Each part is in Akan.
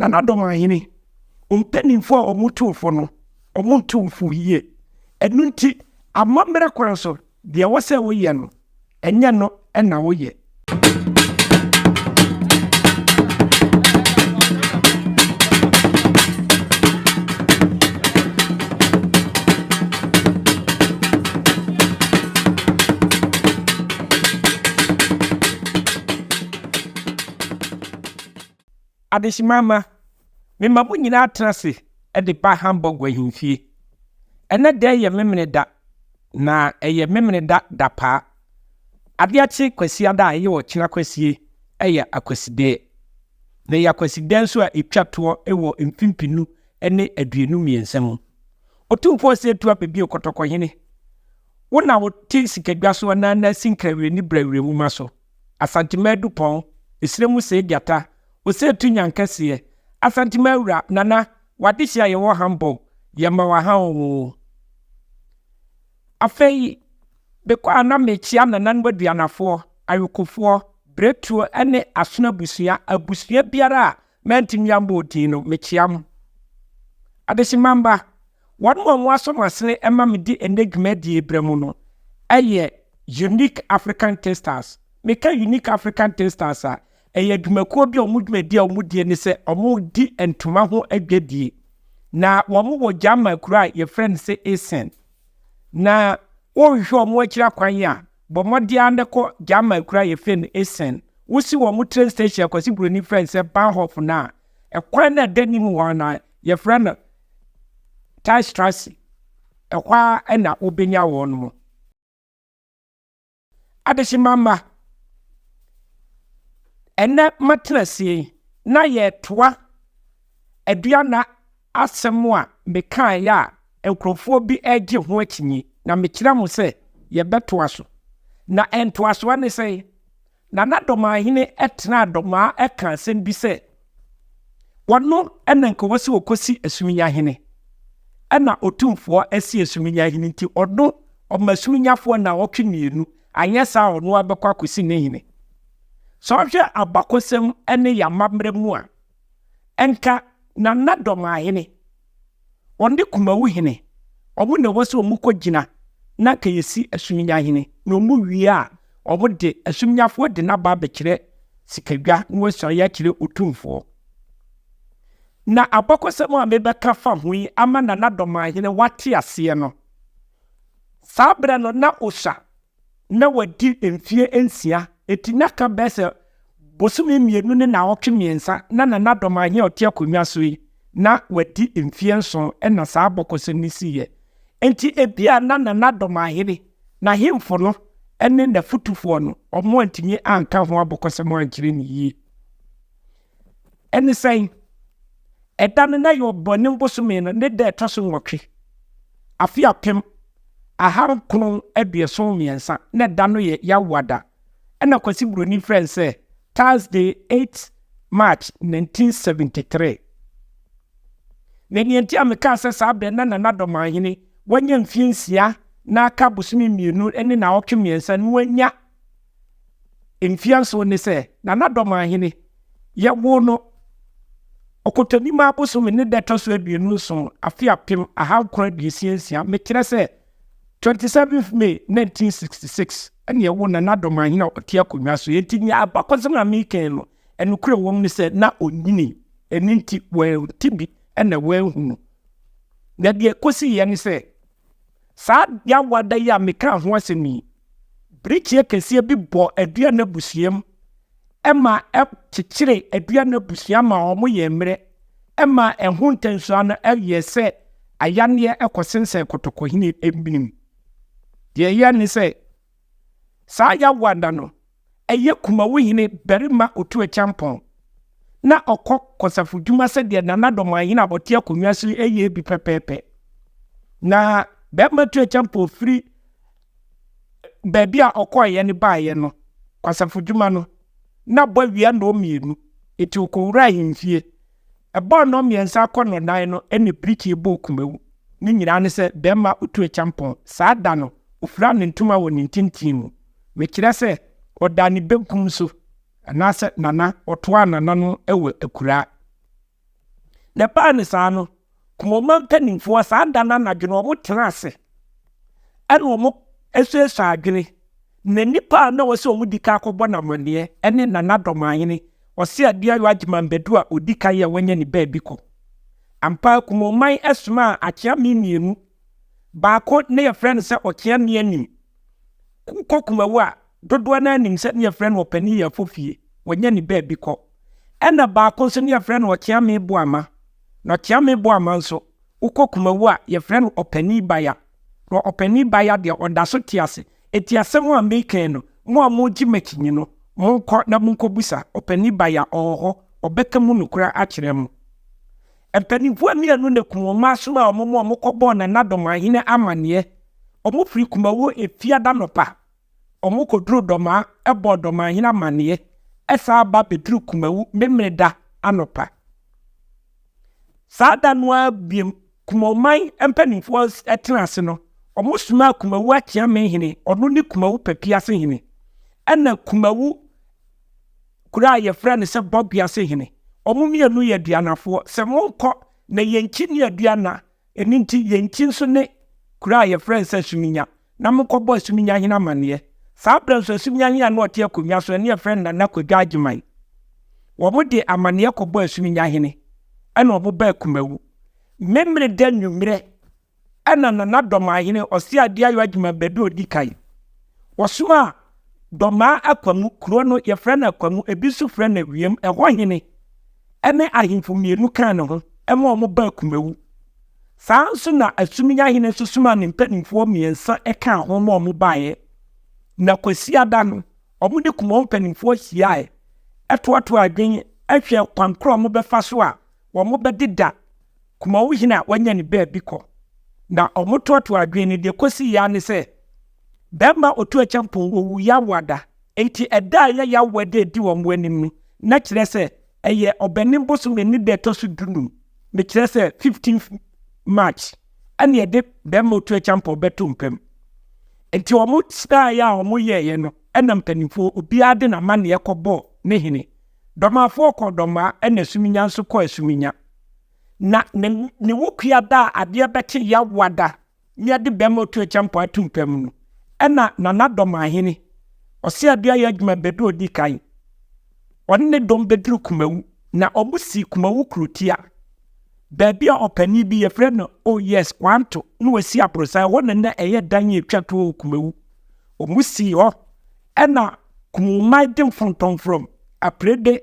Nana Dɔmahene, wo mpanimfoɔ a wɔtu wo fo no, wɔntu wo fo yie. Ɛno nti, amammerɛ kwan so, deɛ ɛwɔ sɛ woyɛ no, ɛnyɛ no na woyɛ. Adehyema mma, mema mo nyinaa tena ase de ba Hamburg ahemfie. Ɛnnɛ da yi yɛ Memeneda, na ɛyɛ Memeneda dapaa. Ade akye Kwasiada a ɛyɛ ɔkyena Kwasie yɛ Akwasidae. Na ɛyɛ Akwasidae nso a ɛtwa toɔ wɔ mfe mpenu ne 23 mu. Otumfoɔ Osei Tuah Bebio Kɔtɔkɔhene, wo na wote sikadwa so anaa na Sinkrawire ne Brawire nwoma so. Asantema Adupɔn, Esrɛ mu Sɛɛ Gyata, Osei Tu Nyankɛseɛ, Asantema Awura, Nana, w'adehye a yɛwɔ Hamburg, yɛma wo aha oo. Afei, mekɔ a na mekyea nananom aduanafoɔ, ayokofoɔ, Berɛtuo ne Asono abusua, abusua biara a mantumi ammɔ odin no, mekyea mo. Adehyemma mma, wɔn a wɔasɔ m'asene ma mede ɛnnɛ dwumadie yi brɛ mo no yɛ Unique African Textiles. Meka Unique African Textiles a, ɛyɛ adwumakuo bi a wɔn dwumadie a wɔdie ne sɛ wɔdi ntoma ho adwadie. Na wɔwɔ German kuro a yɛfrɛ no sɛ Essen. Na worehwehwɛ wɔn akyiri akwan a, bɔ mmɔden ara na kɔ German kuro a yɛfrɛ no Essen. Wosi wɔn train station a Kwasi Buroni frɛ no sɛ Bahnhof no a, ɛkwan no a ɛda anim hɔ no yɛfrɛ no Teichstrasse. Ɛhɔ ara na wobɛnya wɔn mo. Adehyemma mma, ɛnnɛ matena ase yi na yɛretoa Aduana asɛm a mekaeɛ a nkurɔfoɔ bi regye ho akyinnye, na mekyerɛ mo sɛ yɛbɛtoa so. Na ntoasoɔ ne sɛn? Nana Dɔmahene tenaa Dɔmaa kaa asɛm bi sɛ, Ɔno na nka ɔwɔ sɛ ɔkɔsi Asuminyahene, ɛna Otumfoɔ asi Asuminyahene nti ɔno ɔma Asuminyafoɔ nnawɔtwe mmienu, anyɛ saa a ɔno ara bɛkɔ akɔsi ne hene. Sɛ ɔhwɛ abakɔsɛm ne yɛn amammerɛ mu a, nka Nana Dɔmahene Wɔne Kumawu hene, wɔn na ɛwɔ sɛ wɔkɔgyina na anka yɛsi Asuminya hene, na wɔwie a, wɔde Asuminyafoɔ de no aba abɛkyerɛ Sikadwa na wɔasuae akyerɛ Otumfoɔ. Na abakɔsɛm a mebɛka fa ho yi ama Nana Dɔmahene wate aseɛ no, saa berɛ no na ɔsua na wadi mfeɛ nsia, enti na ka bɛyɛ sɛ bosome mmienu ne naawɔtwe mmiɛnsa na Nana Dɔmahe a ɔte akonnwa so yi na wadi mfeɛ nson na saa abɔkɔsɛm no siiɛ. Enti ebia na Nana Dɔmahene, n'ahemfo no ne n'afotufoɔ no, wɔantumi anka ho abɔkɔsɛm ankyerɛ no yie. Ɛne sɛn? Ɛda no na yɛ Ɔbɔnem bosome no ne da ɛtɔ so nwɔtwe, afe 1973, na ɛda no yɛ Yawoada. Ɛna Kwasi Buroni frɛ no sɛ Thursday 8 March 1973. Na nea nti a mekaa sɛ saa berɛ na Nana Dɔmanhene wanya mfeɛ nsia na aka bosome mmienu ne naawɔtwe mmiɛnsa na wanya mfeɛ nson ne sɛ, Nana Dɔmanhene, yɛwoo no Ɔkɔtɔnimaa bosome ne da ɛtɔ so 27, afe 1966, mekyerɛ sɛ 27th May 1966 ɛne ɛwoo Nana Dɔmanhene a ɔte akonnwa so. Enti nea abakɔsɛm a meka yi no, ɛnokorɛ wɔ mu ne sɛ na ɔnyini, ɛno nti wɔante bi ɛna wɔanhu no. Na deɛ ɛkɔsiiɛ ne sɛ, Saa Yawada yi a mekaa ho asɛm yi, birikyie kɛseɛ bi bɔɔ Aduana abusua mu ma ɛkyekyeree Aduana abusua ma wɔn yɛɛ mmerɛ ma ɛho ntɛnsoa no yɛɛ sɛ ayaneɛ kɔsensɛn Kɔtɔkɔhene menem. Deɛ ɛyɛ ne sɛ, Saa Yawada no, ɛyɛ Kumawu hene barima Otu Acheampong. Na ɔkɔ kɔsafodwuma sɛdeɛ Nana Dɔmanhene a ɔte akonnwa so yi yɛ bi pɛpɛɛpɛ. Na barima Otu Acheampong firi baabi a ɔkɔeɛ no baeɛ no, kwasafodwuma no, na bɔ awia nnɔnmienu, enti ɔkɔwuraa ahemfie. Ɛbɔɔ nnɔnmiɛnsa kɔ nnɔnnan no ɛna birikyie bɔɔ Kumawu. Ne nyinaa ne sɛ bɛrima Otu Acheampong saa da no ɔfiraa ne ntoma wɔ ne ntintin mu. Mekyerɛ sɛ ɔdaa ne benkum so anaasɛ Nana, ɔtoaa Nana no wɔ akuraa. Na ɛbaa no saa no, Kumoma mpanimfoɔ saa da no anadwo no wɔtenaa ase ɛna wɔsuasua adwene. Na nnipa a na wɔsɛ wɔn di kan akɔbɔ no amanneɛ ne Nana Dɔmahene, Ɔse Aduayo Agyeman Badu a ɔdi kan a wanya ne baabi kɔ. Ampa ara Kumoman somaa akyeame mmienu, baako na yɛfrɛ no sɛ Ɔkyeame Anim. Wokɔ Kumawu a, dodoɔ no ara nim sɛ ne yɛfrɛ no Ɔpanin Yɛafofie, wanya ne baabi kɔ. Ɛna baako nso ne yɛfrɛ no Ɔkyeame Boama. Na Ɔkyeame Boama nso, wokɔ Kumawu a, yɛfrɛ no Ɔpanin Baya. Na Ɔpanin Baya deɛ, ɔda so te ase. Enti asɛm a mereka yi no, mo a moregye me akyinnye no, monkɔ na monkɔbisa Ɔpanin Baya, ɔwɔ hɔ, ɔbɛka mu nokorɛ akyerɛ mo. Mpanimfoɔ mmienu na kum wɔn mma somaa wɔn ma wɔkɔbɔɔ Nana Dɔmahene amanneɛ. Wɔfiri Kumawu Efiada anɔpa. Wɔkɔduruu Dɔmaa bɔɔ Dɔmahene amanneɛ san ba bɛduruu Kumawu Memeneda anɔpa. Saa da no ara bio, Kumawuman mpanimfoɔ tenaa ase no, wɔsomaa Kumawu Akyeamehene, ɔno ne Kumawu Papiase hene, ɛna Kumawu kuro a yɛfrɛ no sɛ Bɔbease hene. Wɔn mmienu yɛ aduanafoɔ. Sɛ monkɔ na yɛn nkyi ne aduana, ɛno nti yɛn nkyi nso ne kuro a yɛfrɛ no sɛ Asuminya, na monkɔbɔ Asuminya hene amanneɛ. Saa berɛ nso Asuminya hene a na ɔte akonnwa so, ɛne yɛfrɛ no Nana Kwadwo Agyeman. Wɔde amanneɛ kɔbɔɔ Asuminya hene, ɛna wɔbaa Kumawu. Memeneda anwummerɛ Ɛna Nana Dɔmahene Ɔseadeayɔ Agyeman Badu a ɔdi kan. Wɔsomaa Dɔmaa Akwamu, kuro no yɛfrɛ no Akwamu, ebi nso frɛ no Awiem, ɛhɔ hene ne ahemfo mmienu kaa ne ho ma wɔn baa Kumawu. Saa nso na Asuminya hene nso somaa ne mpanimfoɔ mmiɛnsa kaa ho ma wɔn baeɛ. Na Kwasiada no, wɔn ne Kumawu mpanimfoɔ hyiaeɛ toatoaa adwene hwɛɛ kwan korɔ a wɔbɛfa so a wɔbɛdeda Kumawu hene a wanya ne baabi kɔ. Na wɔtoatoa adwene no, deɛ ɛkɔsiiɛ ara ne sɛ, barima Otuakyɛmpɔn ɔwuu Yawoada. Enti ɛda a ɛyɛ Yawoada a ɛdi wɔn anim no, na kyerɛ sɛ ɛyɛ Ɔbɛnem bosome ne da ɛtɔ so dunum, mekyerɛ sɛ 15th March, ɛna yɛde barima Otuakyɛmpɔn bɛto mpam. Enti wɔn tenaeɛ a wɔyɛeɛ no, ɛna mpanimfoɔ obiara de n'amanneɛ kɔbɔɔ ne hene. Dɔmafoɔ kɔɔ Dɔmaa, ɛna Asuminya nso kɔɔ Asuminya. Na ne ne wo kua da a adeɛ bɛkye Yawoada ne ɛde bɛrima otu akyɛmpɔn ato mpa mu no, ɛna Nana Dɔmahene, Ɔseaduayɛ adwuma bɛdu ɔdi kan, ɔne ne dɔm bɛduru Kumawu, na wɔn sii Kumawu kurotia, baabi a ɔpanin bi yɛfrɛ no Oh yes Kwanto na wasi aborosan, ɛhɔ na na ɛyɛ dan a ɛtwa toɔ wɔ Kumawu. Wɔn sii hɔ, ɛna Kumawuman de mfɔntɔmfrɔm, aprede,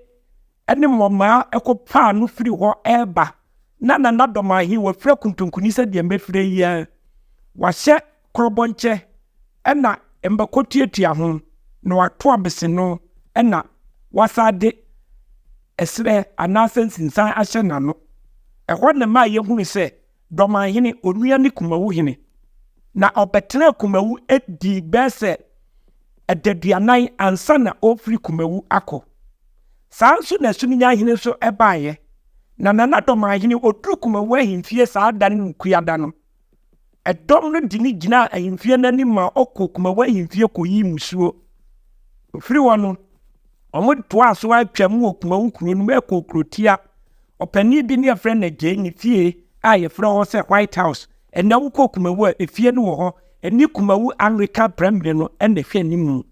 ne mmɔmaa kɔfaa no firi hɔ reba, na Nana Dɔmahe wafira kuntunkuni sɛdeɛ mɛfira yi ara, wahyɛ korɔbɔnkyɛ na mmako tuatua ho, na wato abeseno na wasan de ɛserɛ anaasɛ nsinsan ahyɛ n'ano. Ɛhɔ na ɛmaa yɛhunu sɛ Dɔmahene, onua ne Kumawu hene, na ɔbɛtenaa Kumawu dii bɛyɛ sɛ adaduanan ansa na ɔrefiri Kumawu akɔ. Saa nso na Asuminya hene nso baeɛ. Na Nana Dɔmahene, ɔduru Kumawu ahemfie saa da no Wukuada no, ɛdɔm no de no gyinaa ahemfie no anim ma ɔkɔɔ Kumawu ahemfie kɔyii mmusuo. Ɔfiri hɔ no, Wɔtoaa so ara twaam wɔ Kumawu kuro no mu kɔɔ kurotia. Ɔpanin bi ne yɛfrɛ no Agyei ne fie a yɛfrɛ hɔ sɛ White House. Ɛnnɛ wokɔ Kumawu a, efie no wɔ hɔ. Ɛne Kumawu Anglican Primary no na ɛhwɛ anim.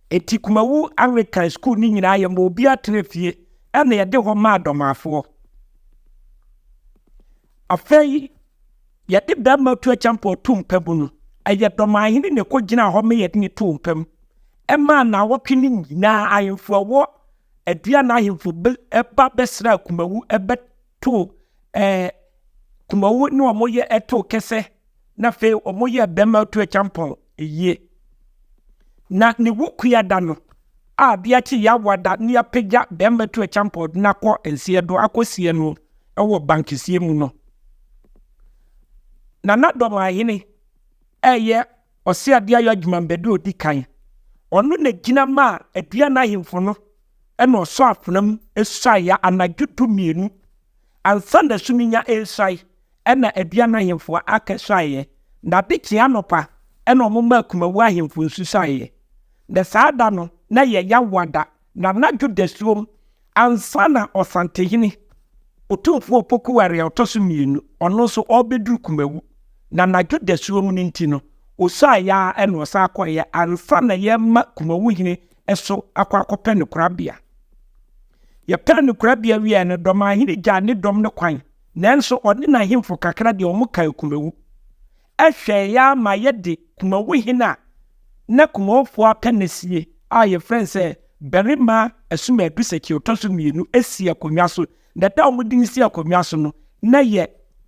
Enti Kumawu Anglican School no nyinaa yɛma obiara tena fie ɛna yɛde hɔ maa Dɔmafoɔ. Afei yɛde bɛrima tu akyɛmpɔn to mpa mu no, ɛyɛ Dɔmahene na ɛkɔgyinaa hɔ ma yɛde no too mpa mu. Ɛmaa nnawɔtwe no nyinaa ahemfo a ɛwɔ Aduana ahemfo ba bɛsraa Kumawu bɛtoo ɛɛ Kumawu ne wɔn yɛ ɛtoo kɛsɛ na afei wɔn yɛ bɛrima tu akyɛmpɔn yie. Na ne wukua da no a adeɛ akye Yawa da ne apagya bɛrima tu akyɛmpɔn de no akɔ nseɛ do akɔsie no wɔ bankeseɛ mu no. Nana Dɔmahene ɛyɛ Ɔseadeɛ ayɔ adwuma mbɛdu a ɔdi kan. Ɔno na gyina maa Aduana ahemfo no na ɔsɔ afena mu suaeɛ anadwo 12 ansa na Suminya resuae ɛna Aduana ahemfo a aka suaeɛ. Na ade kyee anɔpa ɛna wɔn maa Kumawu ahemfo nso suaeɛ. Na saa da no na ɛyɛ Yawoada na anadwo dasuom ansa na Ɔsantehene. Otumfoɔ Opoku Ware a ɔtɔ so mmienu, ɔno nso ɔrebɛduru Kumawu. Na anadwo dasuo mu no nti no, ɔsuaeɛ ara na ɔsan kɔeɛ ansa na yɛrema Kumawu hene so akɔ akɔpɛ no korabea. Yɛpɛɛ no korabea wieɛ no, Dɔmahene gyaa ne dɔm no kwan, nanso ɔne n'ahemfo kakra deɛ wɔkaa Kumawu. Ɛhwɛeɛ ara ma yɛde Kumawu hene a na Kumawufoɔ apɛ no asie a yɛfrɛ no sɛ Barima Asumadu Sekyere ɔtɔ so mmienu sii akonnwa so. Na da a wɔde no sii akonnwa so no, na ɛyɛ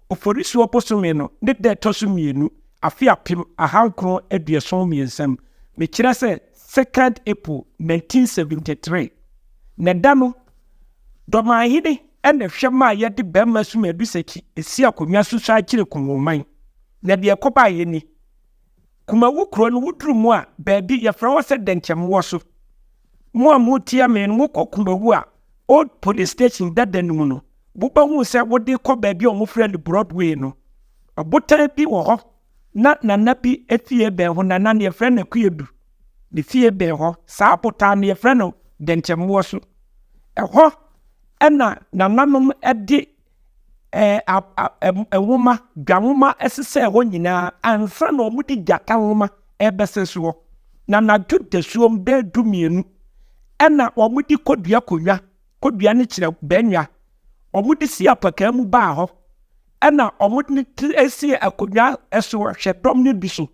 Oforisuo bosome no ne da ɛtɔ so mmienu, afe 1973 mu. Mekyerɛ sɛ 2nd April 1973. Na da no, Dɔmanhene na ɛhwɛ maa yɛde Barima Asumadu Sekyi sii akonnwa so san kyerɛ Kumawuman. Na deɛ ɛkɔbaeɛ ni. Kumawu kuro no woduru mu a, baabi yɛfrɛ hɔ sɛ Dɛnkyɛmmoɔ so. Mo a motia me no, mokɔ Kumawu a, Old Police Station dada no mu no, mobɛhu sɛ wode kɔ baabi a wɔfrɛ no Broadway no, ɔbotan bi wɔ hɔ na nana bi fie bɛn hɔ, nana no yɛfrɛ no Akuedu, ne fie bɛn hɔ. Saa botan no yɛfrɛ no Dɛnkyɛmmoɔ so. Ɛhɔ na nananom de nwoma, dwanwoma sesɛɛ hɔ nyinaa ansa na wɔde gyata nwoma rebɛsɛ soɔ. Na anadwo dasuom bɛyɛ 12 ɛna wɔde kɔdua konwa, kɔdua no kyerɛ bɛnwa, wɔde si apakaa mu baa hɔ ɛna wɔde si akonnwa so hwɛ dɔm no bi so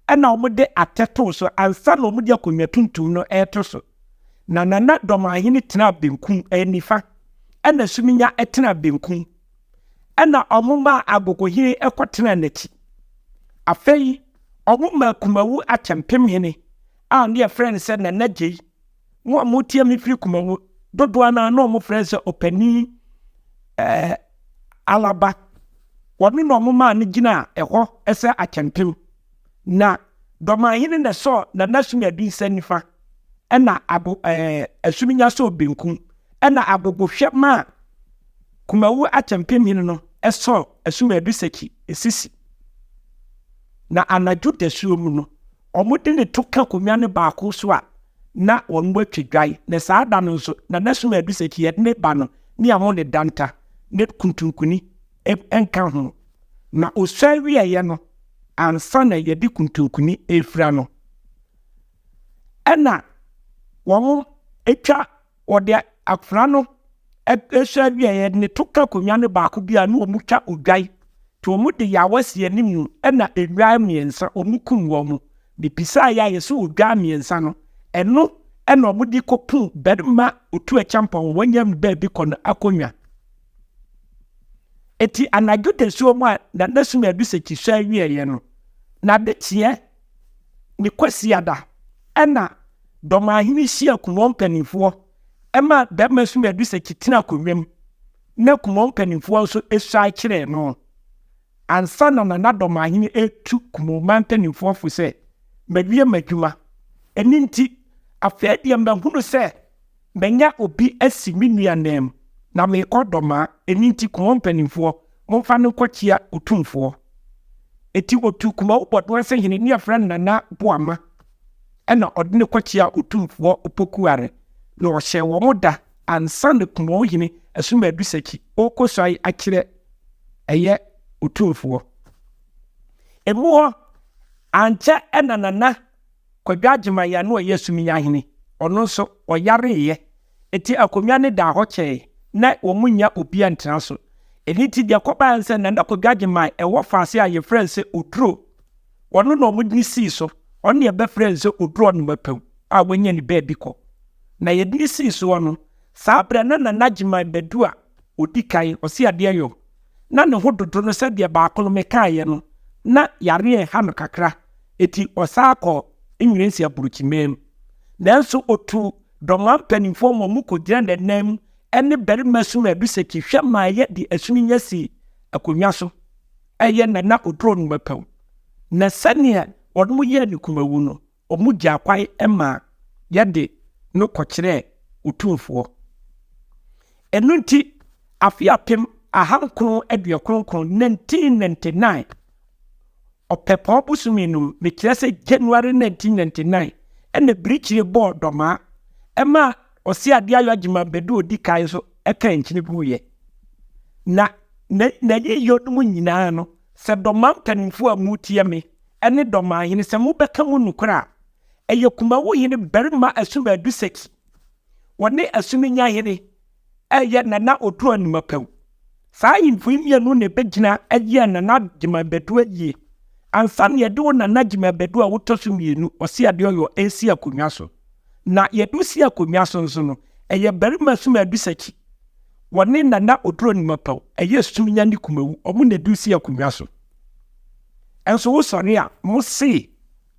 ɛna wɔde atɛ too so ansa na wɔde akonnwa tuntum no reto so. Na Nana Dɔmahene tenaa benkum, ɛyɛ nifa, ɛna Suminya tenaa benkum. Ɛna wɔmaa Agogohene kɔtenaa n'akyi. Afei, wɔmaa Kumawu Akyɛmpemhene a ne yɛfrɛ no sɛ Nana Gyei. Mo a motie me firi Kumawu, dodoɔ no ara na wɔfrɛ no sɛ Ɔpanin ɛɛ Alaba. Wɔno na wɔmaa no gyinaa ɛhɔ sɛ Akyɛmpem. Na Dɔmahene na ɛsɔɔ Nana Sumiadu nsa nifa, ɛna Ago ɛɛ Asuminya sɔɔ benkum, ɛna Agogohwɛ maa Kumawu Akyɛmpemhene no sɔɔ Asumiadu Sɛkyi sisi. Na anadwo dasuo mu no, wɔde ne to ka konwa no baako so a, na wɔn atwa dwae. Na saa da no nso, Nana Sumiadu Sɛkyi yɛde ne ba no ne aho ne danta ne kuntunkuni nka ho. Na ɔsua wieeɛ no, ansa na yɛde kuntunkuni refira no, ɛna wɔatwa wɔde akwadaa no sua wieeɛ ne to ka akonnwa no baako bi a na wɔtwa odwan. Nti wɔde yaawa si anim ɛna nnwan mmiɛnsa wɔkum wɔn. Mebisaeɛ a yɛsɛ odwan mmiɛnsa no, ɛno ɛna wɔde kɔkum barima Otu Acheampong wɔanya no baabi kɔ no akonnwa. Eti anadwo dasuo mu a Nana Sumadu Sekyi sua wieeɛ no, n'adekyeɛ ne Kwasiada ɛna Dɔmahene hyia Kumɔn mpanimfoɔ ɛma Bɛrima Sumadu Sekyi tena akonnwa mu na Kumɔn mpanimfoɔ nso suae kyerɛɛ no ansa na Nana Dɔmahene retu Kumɔnman mpanimfoɔ fo sɛ, Mawie m'adwuma, ɛno nti afei deɛ mahunu sɛ Manya obi asi me nua nan mu, na merekɔ Dɔmaa, ɛno nti Kumawu mpanimfoɔ, momfa no nkɔkyea Otumfoɔ. Enti ɔtuu Kumawu Bɔdoase hene ne yɛfrɛ no Nana Boama, ɛna ɔde no kɔkyeaa Otumfoɔ Opokuare, na ɔhyɛɛ wɔn da ansa na Kumawu hene Asumadu Sakyi ɔrekɔsuae akyerɛ ɛyɛ Otumfoɔ. Emu hɔ, ankyɛ ɛna Nana Kwadwo Agyemang a na ɔyɛ Suminyahene, ɔno nso ɔyareeɛ, enti akonnwa no daa hɔ kyɛe, na wɔnnya obi antena so. Ɛno nti deɛ ɛkɔbaeɛ ne sɛ Nana Kwadwo Agyemang ɛwɔ faase a yɛfrɛ no sɛ Oduro, ɔno na wɔde no sii so, ɔno na yɛbɛfrɛ no sɛ Oduro Ɔnomapawu a wanya ne baabi kɔ. Na yɛde no sii soɔ no, saa berɛ no na Nana Agyemang Badu a ɔdi kan, ɔse adeɛ yɔ, na ne ho dodo no sɛdeɛ baako no mekaeɛ no, na yareɛ reha no kakra, Enti ɔsan kɔɔ Nwirensi aburokyiman mu. Nanso otuu Dɔmaa mpanimfoɔ ma wɔkɔgyina n'anan mu ne barima sum Abisaki hwɛ maa yɛde asuminya sii akonnwa so, ɛyɛ Nana Oduro Numapɛw. Na sɛdeɛ wɔn yɛɛ no Kumawu no, wɔgyaa kwan maa yɛde no kɔkyerɛɛ Otumfoɔ. Ɛno nti, afe 1999, 1999, Ɔpɛpɔn bosome no mu, mekyerɛ sɛ January 1999, ɛna birikyire bɔɔ dɔmaa ɛmaa Ɔseadeɛ Ayɔ Agyeman Badu a ɔdi kan nso ɛkaa nkyene guiɛ. Na n'ayiyɔ no mu nyinaa no, sɛ Dɔmaa mpanimfoɔ a moretie me ne Dɔmaahene, sɛ mobɛka mu nokorɛ a, ɛyɛ Kumawu hene barima Asumadu Seki, wɔne Asuminya hene ɛyɛ Nana Odu Animapawu. Saa ahemfo yi mmienu na ɛbɛgyina ayɛ Nana Gyimah Badu ayie ansa na yɛde wo Nana Gyimah Badu a wotɔ so mmienu, Ɔseadeɛ Ɔyɔ, resi akonnwa so. Na yɛde wo si akonnwa so nso no, ɛyɛ barima Asumadu Seki, wɔne Nana Oduro Animapawu, ɛyɛ Suminya ne Kumawu, wɔn na ɛde wo si akonnwa so. Nso wosɔre a, mose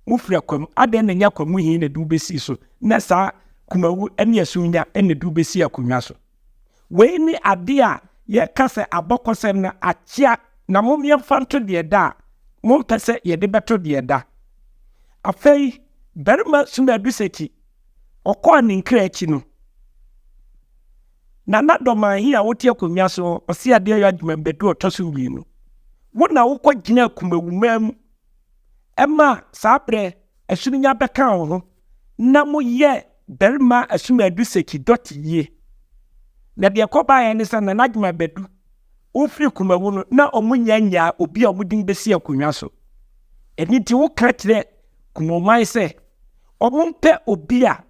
mofiri Akwamu, adɛn na ɛnyɛ Akwamu he na ɛde wo bɛsii so, na saa Kumawu ne Asuminya na ɛde wo bɛsii akonnwa so? Wei ne adeɛ a yɛka sɛ abɔkɔsɛm no akyea na mom yɛmfa nto deɛ ɛda a mompɛ sɛ yɛde bɛto deɛ ɛda. Afei barima Sumadu Seki ɔkɔɔ ne nkra akyi no, Nana Dɔmanhe a wote akonnwa so ɔse adeɛ yɛ adwuma bɛdu ɔtɔ so mmienu. Wo na wokɔ gyina Kumawumaa mu ɛma saa berɛ Asuminya bɛkaa wo ho na moyɛ barima Asumadu Seki dɔte yie. Na deɛ ɛkɔbaeɛ ne sɛ Nana Agyemang Badu wofiri Kumawu no na ɔmo nnya nyaa obi a ɔmo de no bɛsi akonnwa so. Ɛno nti woka kyerɛ Kumawuman sɛ ɔmo mpɛ obi a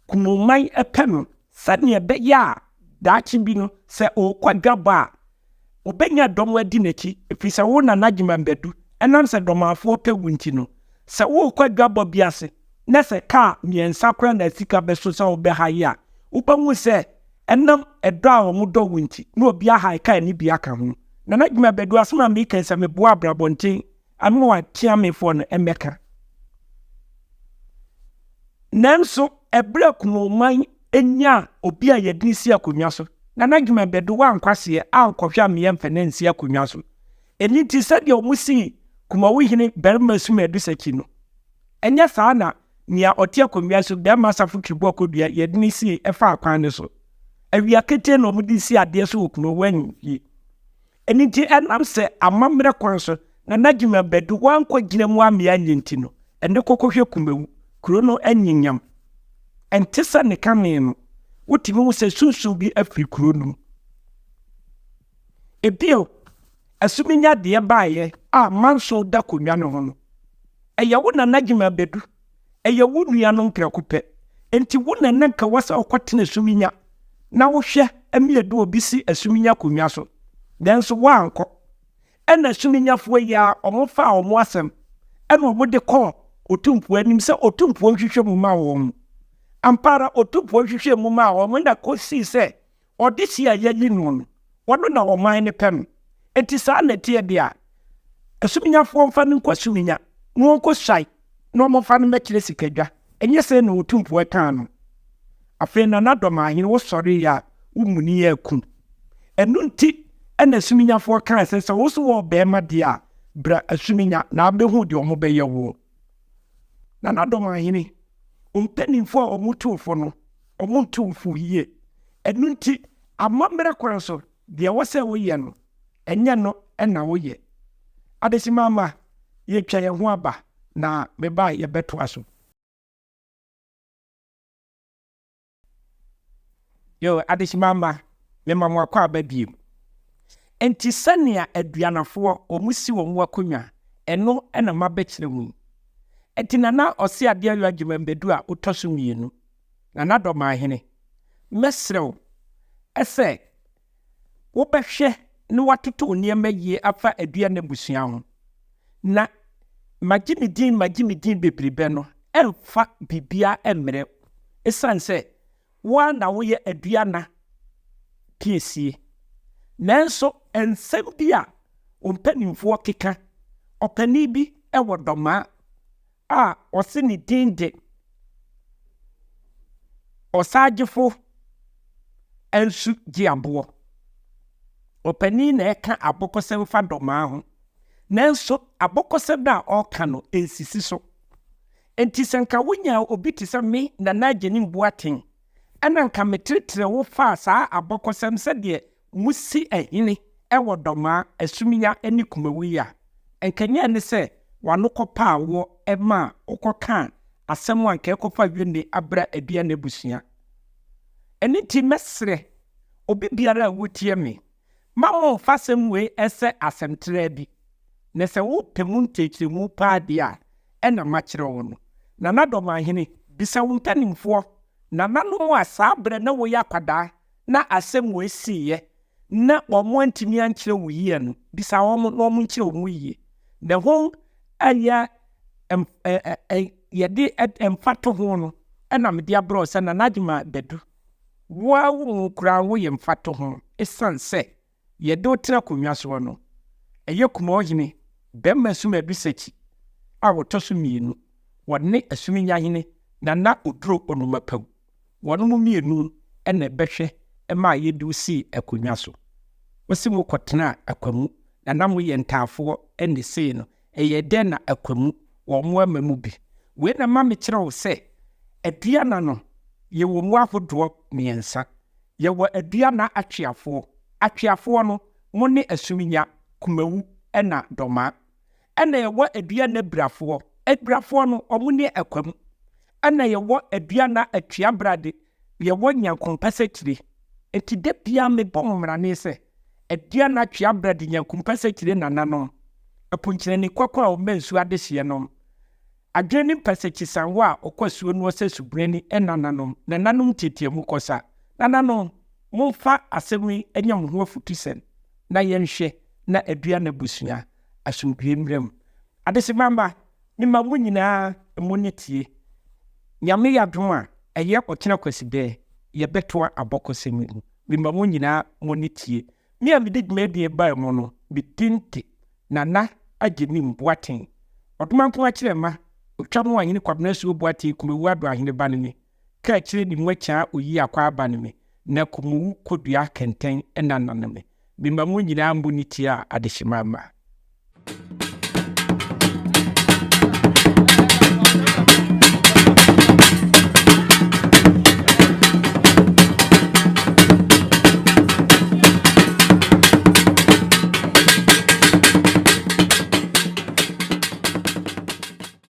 Kumawuman pɛ no sɛdeɛ ɛbɛyɛ a daakye bi no sɛ ɔrekɔ adwabɔ a Wɔbɛnya dɔm adi n'akyi, ɛfiri sɛ wo Nana Agyeman Badu, ɛnam sɛ Dɔmanfoɔ pɛ wo nti no, sɛ worekɔ adwabɔ bi ase na sɛ kaa mmiɛnsa koraa na sika bɛso sɛ wobɛhae a, wobɛhu sɛ ɛnam ɛdɔ a wɔdɔ wo nti na obi ahae kaa no bi aka ho. Nana Agyeman Badu, asɛm a mereka yi, sɛ meboa abrabɔnten ama wɔateamefoɔ no mmɛka. Nanso ɛberɛ a Kumoman nyaa obi a yɛde no si akonnwa so, na n'adwuma bɛdo wankwaseɛ ankɔhwɛ ameɛ mfa no ansi akonnwa so. Ɛno nti sɛdeɛ wɔsii Kumawu hene barima Sumadu Sakyi no, ɛnyɛ saa na nea ɔte akonnwa so barima Asafo Tweboa Kodua yɛde no sii ɛfaa kwan no so. Awia ketee na wɔde sii adeɛ so wɔ Kumawu ahemfie. Ɛno nti, ɛnam sɛ amammerɛ kwan so na n'adwuma bɛdu wankɔgyina mu ammea anyɛ nti no, ɛnnɛ kɔkɔhwɛ Kumawu, kuro no anyinnyam. Ɛnte sɛ ne kane no, wotumi hu sɛ sunsum bi afiri kuro no mu. Ebio, Asuminya deɛ baeɛ a Manso da konwa no ho no, ɛyɛ wo na n'adwuma bɛdu. Ɛyɛ wo nuanom prɛko pɛ. Enti wo na na nka wɔ sɛ wokɔtena Asuminya na wohwɛ ma yɛde obi si Asuminya akonnwa so. Nanso woankɔ. Ɛnna Asuminyafoɔ yi ara, wɔfaa wɔn asɛm na wɔde kɔɔ Otumfoɔ anim sɛ Otumfoɔ nhwehwɛ mu mma wɔn. Ampa ara, Otumfoɔ hwehwɛɛ mu maa wɔn na kɔsii sɛ Ɔdehye a yɛayi no no, ɔno na ɔman no pɛ no. Enti saa na ɛteɛ deɛ a, asuminyafoɔ mfa no nkɔ asuminya na wɔnkɔsuae na wɔmfa no mmɛkyerɛ sikadwa. Ɛnyɛ sɛɛ na Otumfoɔ kaa no. Afei Nana Dɔmahene wosɔreeɛ a, wo muni yɛ aku. Ɛno nti na asuminyafoɔ kaa sɛ, sɛ wo nso wɔ ɔbarima deɛ a, bra asuminya na abɛhu deɛ wɔbɛyɛ woɔ. Nana Dɔmahene, wo mpanimfoɔ a wɔtu wo fo no, wɔntu wo fo yie. Ɛno nti, amammerɛ kwan so, deɛ ɛwɔ sɛ woyɛ no, ɛnyɛ no na woyɛ. Adehyema mma, yɛatwa yɛn ho aba, na meba a yɛbɛtoa so. Yo, adehyema mma, mema mo akwaaba bio. Enti sɛnea aduanafoɔ wɔsi wɔn akonnwa, ɛno na mabɛkyerɛ mo yi. Enti Nana Ɔseadeɛyɔ Agyemang Badu a wotɔ so mmienu, Nana Dɔmahene, mɛsrɛ wo sɛ wobɛhwɛ na woatoto wo nneɛma yie afa Aduana abusua ho. Na magye me din magye me din bebrebe no ɛmfa biribiara mmrɛ wo, ɛsiane sɛ wo ara na woyɛ Aduana piesie. Nanso nsɛm bi a wo mpanimfoɔ keka, ɔpanin bi wɔ Dɔmaa a ɔse ne din de Ɔsagyefo Ansu Gyeaboɔ. Ɔpanin na ɛka abɔkɔsɛm fa Dɔmaa ho. Nanso abɔkɔsɛm no a ɔreka no nsisi so. Enti sɛ nka wonyaa obi te sɛ me Nana Agyenim Boateng ɛna nka metereterɛ wo faa saa abɔkɔsɛm sɛdeɛ mosi ahene wɔ Dɔmaa, Asumiya ne Kumawu yi a, nka nyɛ ne sɛ w'ano kɔpaa woɔ maa wokɔkaa asɛm a nka ɛkɔfa Yone abra Adua n'abusua. Ɛno nti mɛsrɛ obi biara a wotie me. Ma momfa asɛm wei sɛ asɛm traa bi, na sɛ wopɛ mu nkyerɛkyerɛmu paa deɛ a, ɛna makyerɛ wo no. Nana Dɔmahene, bisa wo mpanimfoɔ, nananom a saa berɛ na woyɛ akwadaa na asɛm wei siiɛ na wɔn antumi ankyerɛ wo yie no, bisa wɔn na wɔn nkyerɛ wo mu yie. Na ɛho ɛyɛ yɛde mfatoho no ɛna mede abrɛ wo sɛ Nana Agyemang Badu, wo ara wo mu koraa woyɛ mfatoho ɛsiane sɛ yɛde wo tena akonnwa soɔ no, ɛyɛ Kumawhene Bɛrima Asum Abisakyi a wɔtɔ so mmienu, wɔne Asuminyahene Nana Oduro Onumapawu. Wɔnom mmienu na ɛbɛhwɛ maa yɛde wo sii akonnwa so. Wose mokɔtenaa Akwamu na na moyɛ ntaafoɔ ne sei no, ɛyɛɛ dɛn na Akwamu wɔn amma mu bi? Wei na ɛma mekyerɛ wo sɛ Aduana no yɛwɔ mu ahodoɔ mmiɛnsa. Yɛwɔ Aduana Atweafoɔ. Atweafoɔ no, mo ne Asuminya, Kumawu ɛna Dɔmaa. Ɛna yɛwɔ Aduana Abirafoɔ. Abirafoɔ no, wɔn ne Akwamu. Ɛna yɛwɔ Aduana Atuabrade, yɛwɔ Nyankompasakyire. Nti da biara mebɔ mo mmarane sɛ, Aduana Atuabrade, Nyankompasakyire nananom, Apunkyerɛni Kwakwa a ɔma nsuo adehyeɛ nom, Adwene ne mpasakyisanwo a ɔkɔ asuo noɔ sɛ subrani nananom, nananom ntiatiamu kɔsa. Nananom, momfa asɛm yi nyɛ mo ho afutusɛm na yɛnhwɛ na Aduana abusua asomdwoeɛ mmra mu. Adesima mma, mema mo nyinaa mo ne tie. Nyame yɛ adom a, ɛyɛ ɔkyena Kwasidɛ, yɛbɛtoa abɔkɔsɛm yi mu. Mema mo nyinaa mo ne tie. Me a mede dwumadie bae mu no, me din de Nana Agyenim Boateng. Ɔdomankoma Kyerɛma, Otwa mu Ahene Kwabena Asuo Boateng Kumawu Ado Ahene ba ne me, Kaakyire ne mu Akyaa Oyi Akwaa ba ne me, na Kumuwu Kodua Kɛntɛn Nana ne me. Mema mo nyinaa mo ne tie a adehyema mma.